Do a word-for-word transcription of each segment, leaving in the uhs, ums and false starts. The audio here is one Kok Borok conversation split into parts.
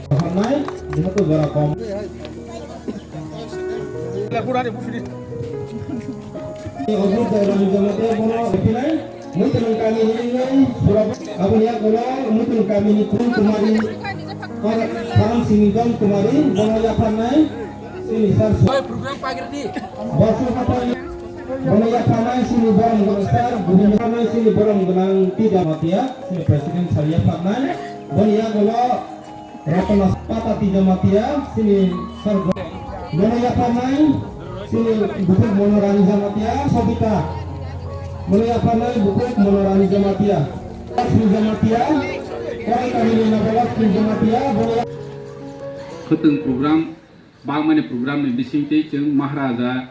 Hamnai, bini to jora kom. Ni obo jora ni jora te bono ripinai. Muitung kami ni nai surab aboni yagulo muitung kami ni Pun Kumari, Param Singdom Kumari, bono yapharnai sini sar. Oi, program pagir di. Bosu kata bono yapharnai sini borom gwnang sar, buhum yapharnai sini borom gwnang Tida Matia, sini president sar yapharnai. Boni yagulo Ratana Pata Tijamatia, sini sar. Bono yapharnai, sini Bukuk Monorani Jamatia, Sobita. Bono yapharnai Bukuk Monorani Jamatia. Lakshmi Jamatia, Korai Kamini Naga Lakshmi Jamatia, bono Khwtwng program, bangmani program ni bisingtwi chwng Maharaja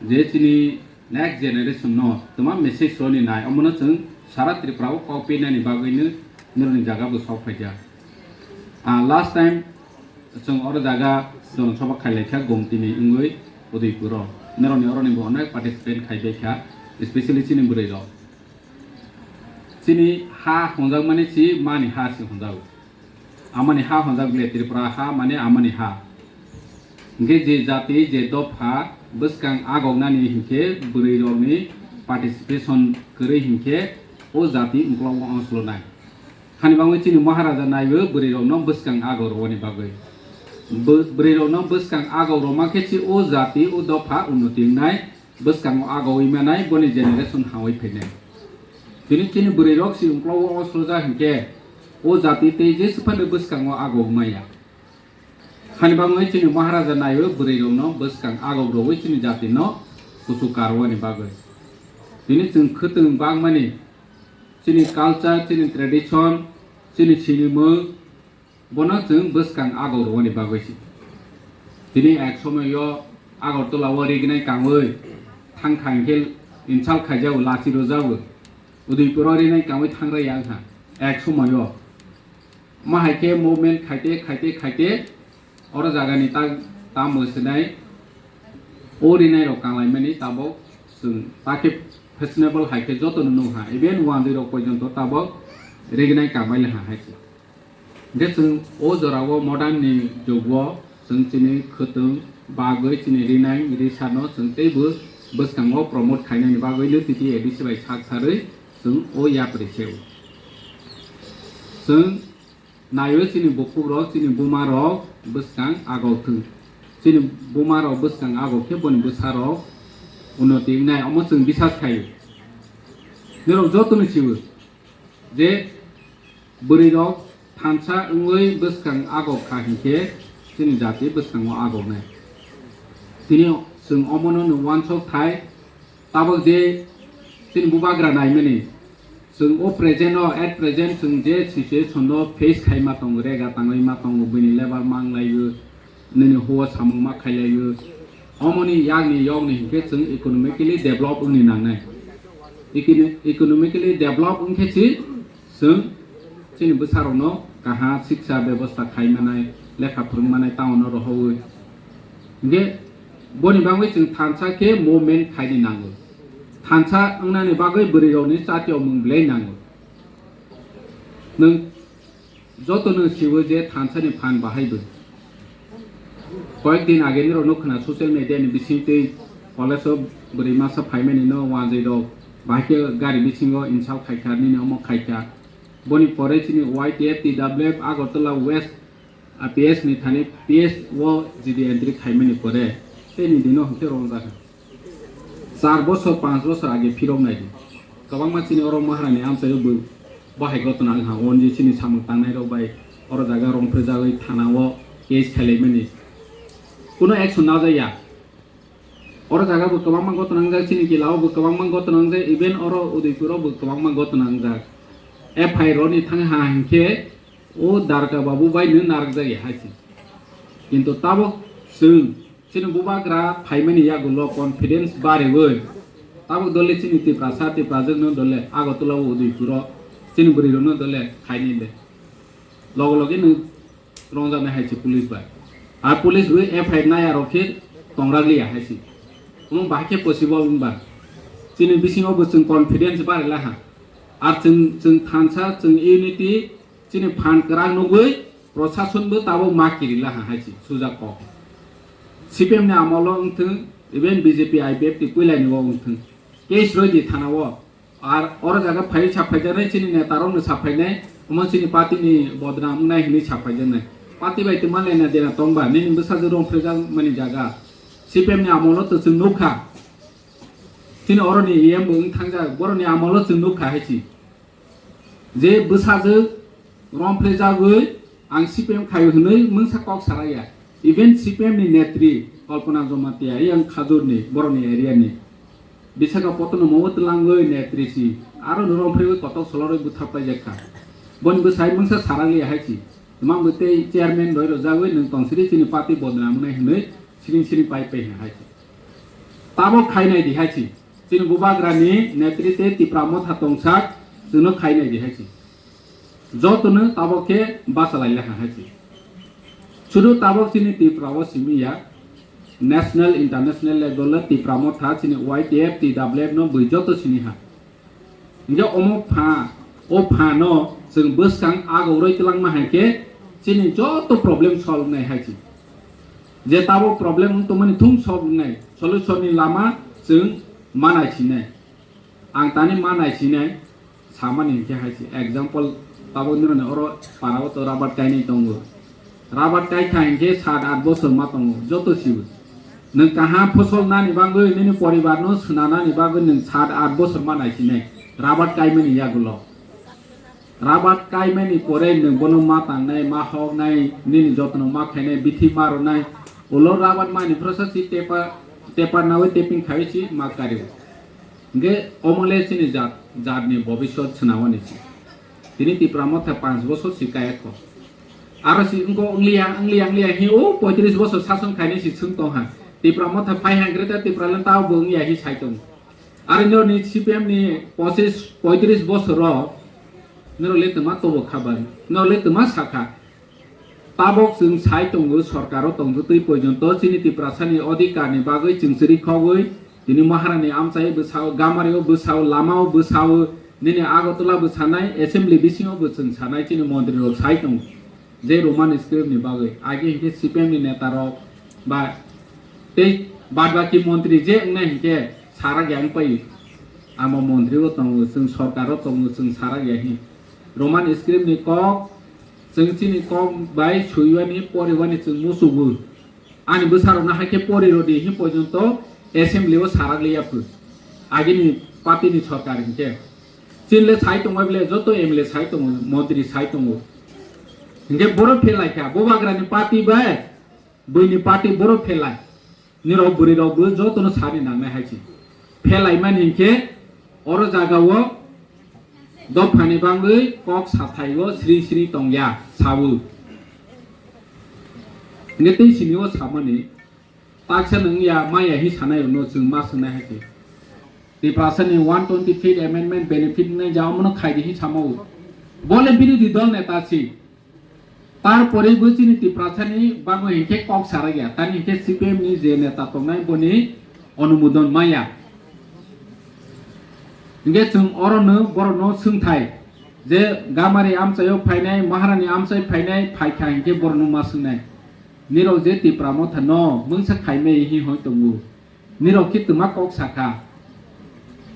je chini next generation no tma message roni nai, omono chwng sara Tripura o kok pinani bagwi no noroni jaga bo sok phaikha. Ah, last time chwng oro jaga jonosabha khailaikha Gomti ni wngwi Udaipur o, noroni oroni bo onek participant khaibaikha, especially chini bwrwi rok. Chini ha hwnjakmani si mani ha si hwnjago. Amani ha hwnjak le Tripura ha mane amani ha. Hingke je jati je dopha bwskang agoknani hinkhe bwrwi rokni participation kwrwi hinkhe o jati ukolog o slonai. Hani bagwi chini Maharaja naiwi bwrwi rokno bwskang agok rwani bagwi. Bw-, bwrwi rokno bwskang agok rwma khe si o jati o dopha unnoti wngnai. Bwskango agowi manai boni generation hangwi phainai. Tini chini bwrwi rok si uklok o osroja hinkhe o jati tei jesa phano bwskango agogwi maya. Hani bagwi chini Maharaja naio bwrwi rokno bwskang agog rogwi chini jati no kuchuk karwani bagwi. Tini chwng khwtwng bangmani chini culture, chini tradition, chini sinimung, Bono chwng bwskang agor rwani bagwi se. Tini ek somoio Agartala o rignai kangwi thangkha hinkhe insult khaijago, lachi rwjago. Udaipur o rinai kangwi thangraiya wngkha ek somoio. Ma hai khe movement khaite, khaite, khaite oro jagani ta, tamo swnai o rinai rok kanglaimani tabok chwng ta khe fashionable hai khe jotono nukha. Even wanjwi rok poijonto tabok rignai kangbai laha hai se. Hingke chwng o jorao modern ni jugo chwng chini khwtwng bagwi chini rinai risano chwng teibo bwskango promote khainani bagwi no T T A D C bai sak sarwi chwng o yapri se o. Chwng naio chini bukhuk rok, chini buma rok bwskang agok thwng. Chini buma rok bwskang agok khe boni bwsa rok unnoti wngnai, omo chwng bisas khaio. Norok jotono sio je bwrwi rok thansa wngwi bwskang agok kha hinkhe chini jati bwskango agoknai. Tini chwng omono no uansuk thai, tabok je chini bubagra naimani, chwng o present o, at present chwng je situation no face khai ma tongo, rega tangwi ma tongo, buini level manglaio, nini huo samung ma khailaio. Omoni yakni yokni hinkhe chwng economically develop wngni nangnai. Econo-, economically develop wngkhe si chwng chini bwsarokno kaha siksa bebosta khai manai, lekha phwrwng manai town o rohorwi. Hinkhe boni bagwi chwng thansa khe movement khaini nango. Thansa wngnani bagwi bwrwirokni chatiyokmung belai nango. Nwng Jotono siwo je thansa ni phan bahai bo. Koyek din age nirok no khna social media ni bising twi college o bwrwi masa phaimani no wanjwi rok bahai khe gari bisingo insult khaikha, nini omo khaikha. Boni pore chini Y T F T W F Agartala West, a, P S ni thani P S o G D entry khaimani pore tei ni dino hwnkhe rongjak. Char bosor, panch bosor age phirok nai di. Kwbangma chini oro Maharani amchaio bo bahai gotona wngkha, o ni chini samung tangnai rok bai oro jaga rong phirjagwi thana o case khailaimani. Kuno action najaya. Oro jaga bo kwbangma gotona wngjak, chini kila o bo kwbangma gotona wngjak, even oro Udaipur o bo kwbangma gotona wngjak. F I R ni thang ha hinkhe o Darka Babu bai no narwkjak ya hai se. Kintu tabok chwng chini bubagra phaimani yagulo confidence bariwi tabok dole chini Tiprasa, Tiprajwk no dole Agartala o Udaipur o chini bwrwi rok no dole khaini de. Loge loge no rongjaknai hai se police bai. Ar police bai F I R naya rok khe tongraliya hai se. Omo bahai khe possible wngba. Chini bisingo bo chwng confidence barwi laha. Ar chwng, chwng thansa, chwng unity, chini phan kwrak nugwi prosason bo tabok ma kiri laha hai se sujak kok. C P M ni amolo wngthwng, even B J P I P F T puilani o wngthwng. Case roi di thana o. Ar oro jaga phai saphaijak nai, chini neta rok no saphainai, omo chini party ni bodnam wngnai hinwi saphaijak nai. Party bai twma lena dena tongba, nini bwsajwk rong phrijak mani jaga. C P M ni amolo to chwng nukha. Chini oro ni E M bo wng thangjak, borok ni amolo chwng nukha hai si. Je bwsajwk romphre jagwi ang C P M khaio hwnwi mungsa kok saraya. Even C P M ni netri Kalpana Jamatia yang Khajurni borokni area ni Visakhapatnam o twlangwi netri si aro romphrewi kotok solorwi butharpai jak kha. Boni bwsai mungsa saraliya hai si. Mang bo tei chairman roi rojagwi nwng tongsiri chini party bodnam wngnai hwnwi siring siring pai pai hai si. Tabok khainai di hai si. Chini bubagrani netri tei Tipra Motha tongsak chwngno khainai di hai si. Jotono tabok khe bachalai laha hai se. Sudu tabok chini Tripura o simi ya, national, international level o Tipra Motha chini Y T F, T W F no bui joto sini ha. Hinkhe omo pha, o pha no chwng bwskang agoroi twlangma hai khe chini joto problem solve nai hai se. Je tabok problem wng tongmani thung solve nai, solution ni lama chwng manai sinai. Ang tani ma naisinai samani hinkhe hai se. Example, tabok nironi oro para o to rabat kainai tongo. Rabat kai kha hinkhe sat at bosor ma tongo, joto sibo. Nwng kaham phosol nani bagwi, nini poribar no swnanani bagwi nwng sat at bosor ma naisinai. Rabat kaimani yagulo. Rabat kaimani pore nwng bono ma tangnai, ma hoknai, nini jotono ma khainai, bithi ma rwnai. Ulo rabat mani phrosa si tepa, tepar nawi teping khawi si ma kari. Hingke omo le chini jat, jatni bobiswt swnamani se. Tini Tipra Motha panch bosor si kaya kho. Aro si wngko wngliya, wngliya, wngliya hi o poitris bosor sason khainai si swng tong ha. Tipra Motha phai ha Greater Tipraland tao bo wngya hi sai tong. Aro norni C P M ni pochis, poitris bosor o norok le twma tobo kha bai. Norok le twma sakha. Tabok chwng sai tongo, sorkaro tongtwtwi poijonto chini Tiprasani odhikarni bagwi chwng chwri khogwi, tini Maharani amchai bwsao, Gamario bwsao, lamao bwsao, nini Agartala bwsanai, assembly bisingo bo chwng sanai chini montrirok sai tongo. Je Roman script ni bagwi, age hinkhe C P M ni netarok ba tei badbaki montri je wngnai hinkhe sarak ya wngpai. Amo montri o tongo, chwng sorkaro tongo, chwng sarak ya hin. Roman script ni kok Chwng chini kok bai swiwani, poriwani chwng musugo. Ani bwsarokno hai khe pori rw di hwnwi pojonto assembly o sarak liya phu. Agini party ni sorkar hinkhe. Chini le sai tongbai bole joto M L A sai tongo, montri sai tongo. Hinkhe borok phelai kha, bubagrani party bai buini party borok phelai. Nirok bwrwi rok bo jotono sani nangnai hai se. Phelai mani hinkhe oro jaga o dophani bangwi kok sathai o sri sri tongya sawi. Hinkhe tei sini o samani taksa nung ya maya hi sanai rokno chwng ma swngnai hai se. Tiprasani one twenty fifth amendment benefit wngnai ja omono khai di hi samao. Bole birodhi dol neta si. Tarpore bo chini Tiprasani bagwi hinkhe kok sarakya, tani hinkhe C P M ni je neta tongnai boni onumodon maya. Hinkhe chwng orono borokno swngthai je Gamari amchaio phainai, Maharani amchai phainai, phaikha hinkhe borokno ma swngnai. Nirok je Tipra Motha no mungsa khaimai hi hoi tongo. Nirok khe twma kok sakha.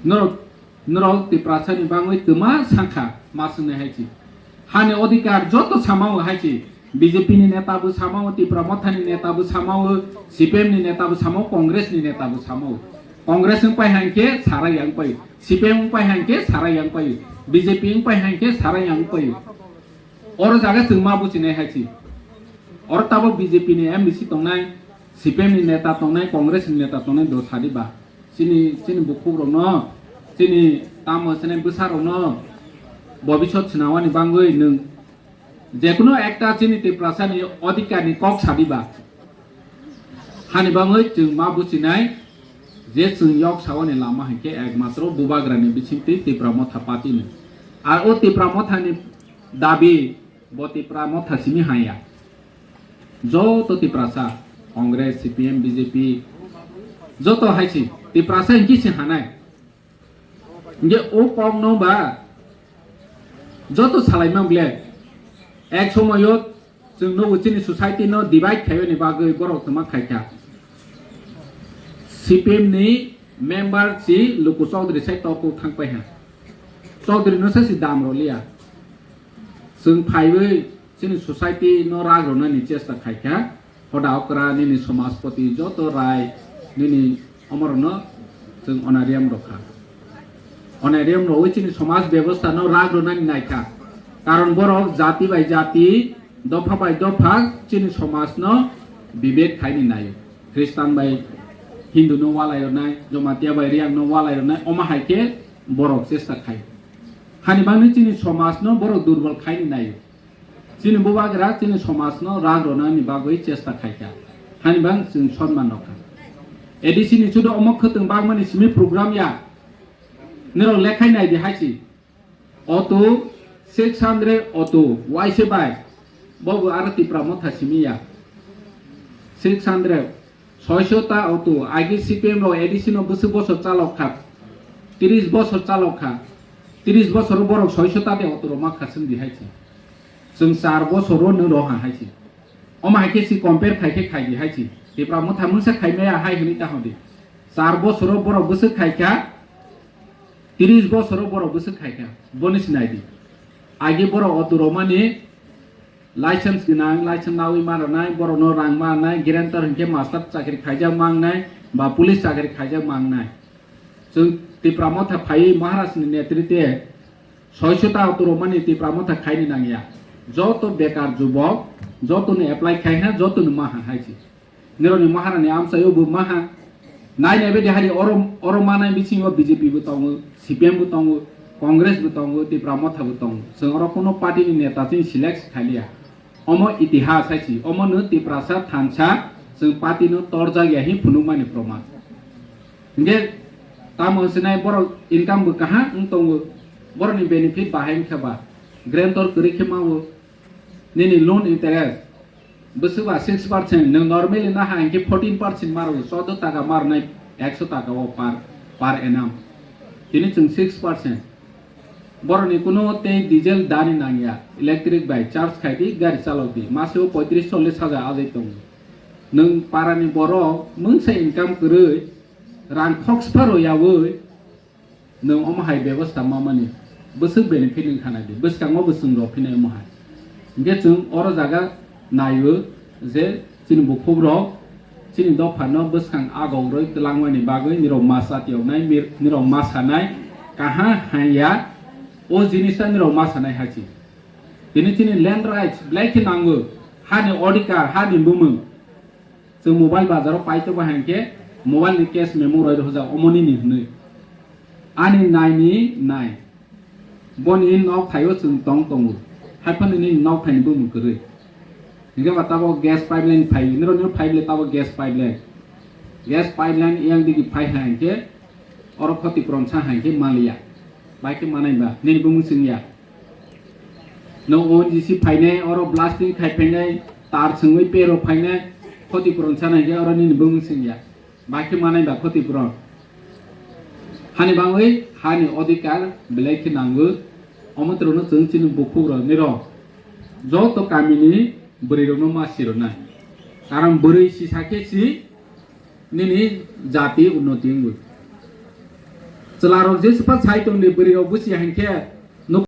Norok, norok Tiprasani bangwi twma sakha, ma swngnai hai se. Hani odhikar joto samao hai se. B J P ni neta bo samao, Tipra Motha ni neta bo samao, C P M ni neta bo samao, Congress ni neta bo samao. Congress wng pai hai khe sarai yang pai. C P M wng pai hai khe sarai yang pai. B J P wng pai hai khe sarai yang pai. Oro jaga chwng ma buchinai hai se. Oro tabuk B J P ni M D C tongnai, C P M ni neta tongnai, Congress ni neta tongnai do sadi ba. Chini, chini bukhukrokno, chini tamo chini bwsarokno bobisot swnamani bangwi nwng jekunu ekta chini Tiprasani odhikarni kok sadi ba. Hani bangwi chwng ma buchinai je chwng yok sawani lama hinkhe ekmatro Bubagrani bisingtwi Tipra Motha Party ni. Ar o Tipra Mothani dabi bo Tipra Motha simi haya. Joto Tiprasa, Congress, C P M, B J P, joto hai si Tiprasa hinkhe si hanai. Hinkhe o kokno ba joto salaimang ble. Ek somoyo chwng nugo chini society no divide khaiyoni bagwi borok tongma khaikha. C P M ni member si Luku Chaudhary sai toko thangpai ha. Chaudhary no sa si dam roliya. Chwng phaiwi chini society no rak rwnani chesta khaikha. Hoda okra nini somajpoti joto rai nini omorno chwng onarium rokha. Onarium roi chini somaj bebosta no rak rwnani naikha. Karon borok jati bai jati, dopha bai dopha chini somajno bibek khaini naio. Khristan bai Hindu no walai rwnai, Jomatia bai Riang no walai rwnai, omo hai khe borok chesta khai. Hani bagwi chini somajno borok durbol khaini naio. Chini bubagra chini somajno rak rwnani bagwi chesta khaikha. Hani bang chwng sonman rokha. A D C ni chudo omo khwtwng bagmani simi program ya. Nirok lekhai naidi hai si. Auto six hundred auto waise bai. Bobo aro Tipra Motha simi ya. Six hundred. Soiso ta auto, agi C P M rok A D C no bwswk bosor chalok kha, tris bosor chalok kha, tris bosor borok soiso ta de auto rok ma kha chwng di hai se. Chwng char bosor o nw roha hai se. Omo hai khe si compare khai khe khai di hai se. Tipra Motha mungsa khai maya hai hwnwi ta hwn di. Char bosor o borok bwswk khai kha, tris bosor o borok bwswk khai kha. Boni sinai di. Agi borok auto rok mani License gwnang, license nawi ma rwnai, borokno rang ma rwnai, guarantor hinkhe master chakri khaijak ma wngnai, ba police chakri khaijak ma wngnai. Chwng Tipra Motha phaiwi Maharaj ni netrite soiso ta auto rwmani Tipra Motha khaini nangya. Joto bekar jubok, jotoni apply khai ha, jotoni ma ha hai se. Nirokni Maharani amchaio bo maha. Nai nai bedi hari oro, oro manai bisingo B J P bo tongo, C P M bo tongo, Congress bo tongo, Tipra Motha bo tongo. Chwng oro kuno party ni neta chwng select khailiya. Omo itihas hai si, omo no Tiprasa thansa chwng party no torjak ya hi phunukmani proman. Hinkhe tamo hwnsinai borok income bo kaham wng tongo, borokni benefit bahai wngkha ba, guarantor kwrwi khe mao, nini loan interest, bwswk ba six percent, nwng normally na ha hinkhe fourteen percent maro, chaudo taka marnai ekso taka o per, per annum. Tini chwng six percent. Borokni kuno tei diesel dani nangya, electric bai charge khai di, gari chalok di, maseo poitris chollis hajar ajai tongo. Nwng parani borok mungsa income kwrwi, rang khoksa pharo yaui, nwng omo hai bebosta mamani bwswk benefit wng kha nai di, bwskango bo chwng rw phinai omo hai. Hinkhe chwng oro jaga naio je chini bukhukrok chini dophano bwskang agok rwi twlangmani bagwi nirok ma chatiyoknai, mir-, nirok ma sanai, kaha hanya o jinisa nirok ma sanai hai si. Tini chini land rights belai khe nango, hani odhikar, hani bumung. Chwng mobile bazaro pai tongo hai hwnkhe mobile ni cash memo roi rwjak omo nini hwnwi. Ani nai ni nai. Boni nok thaio chwng tong tongo. Haiphano nini nok thaini bumung kwrwi. Hinkhe ba tabuk gas pipeline phai, nirok nirok phai bwle tabuk gas pipeline. Gas pipeline yang digi phai hai hwnkhe oro khoti puron sa hai hwnkhe maliya. Bai khe manai ba, nini bumung chwngya. No O N G C phainai, oro blasting khai phainai, tar chwngwi pero phainai, khoti puron sana hinkhe oro nini bumung chwngya. Bai khe manai ba khoti puron. Hani bangwi hani odhikar belai khe nango, omo twrwngno chwng chini bukhukrok nirok. Joto kamini bwrwirokno ma sirwnai. Karon bwrwi sisa khe si nini jati unnoti wngwi. Chwlarok jeswpha sai tongdi bwrwirok busi hinkhe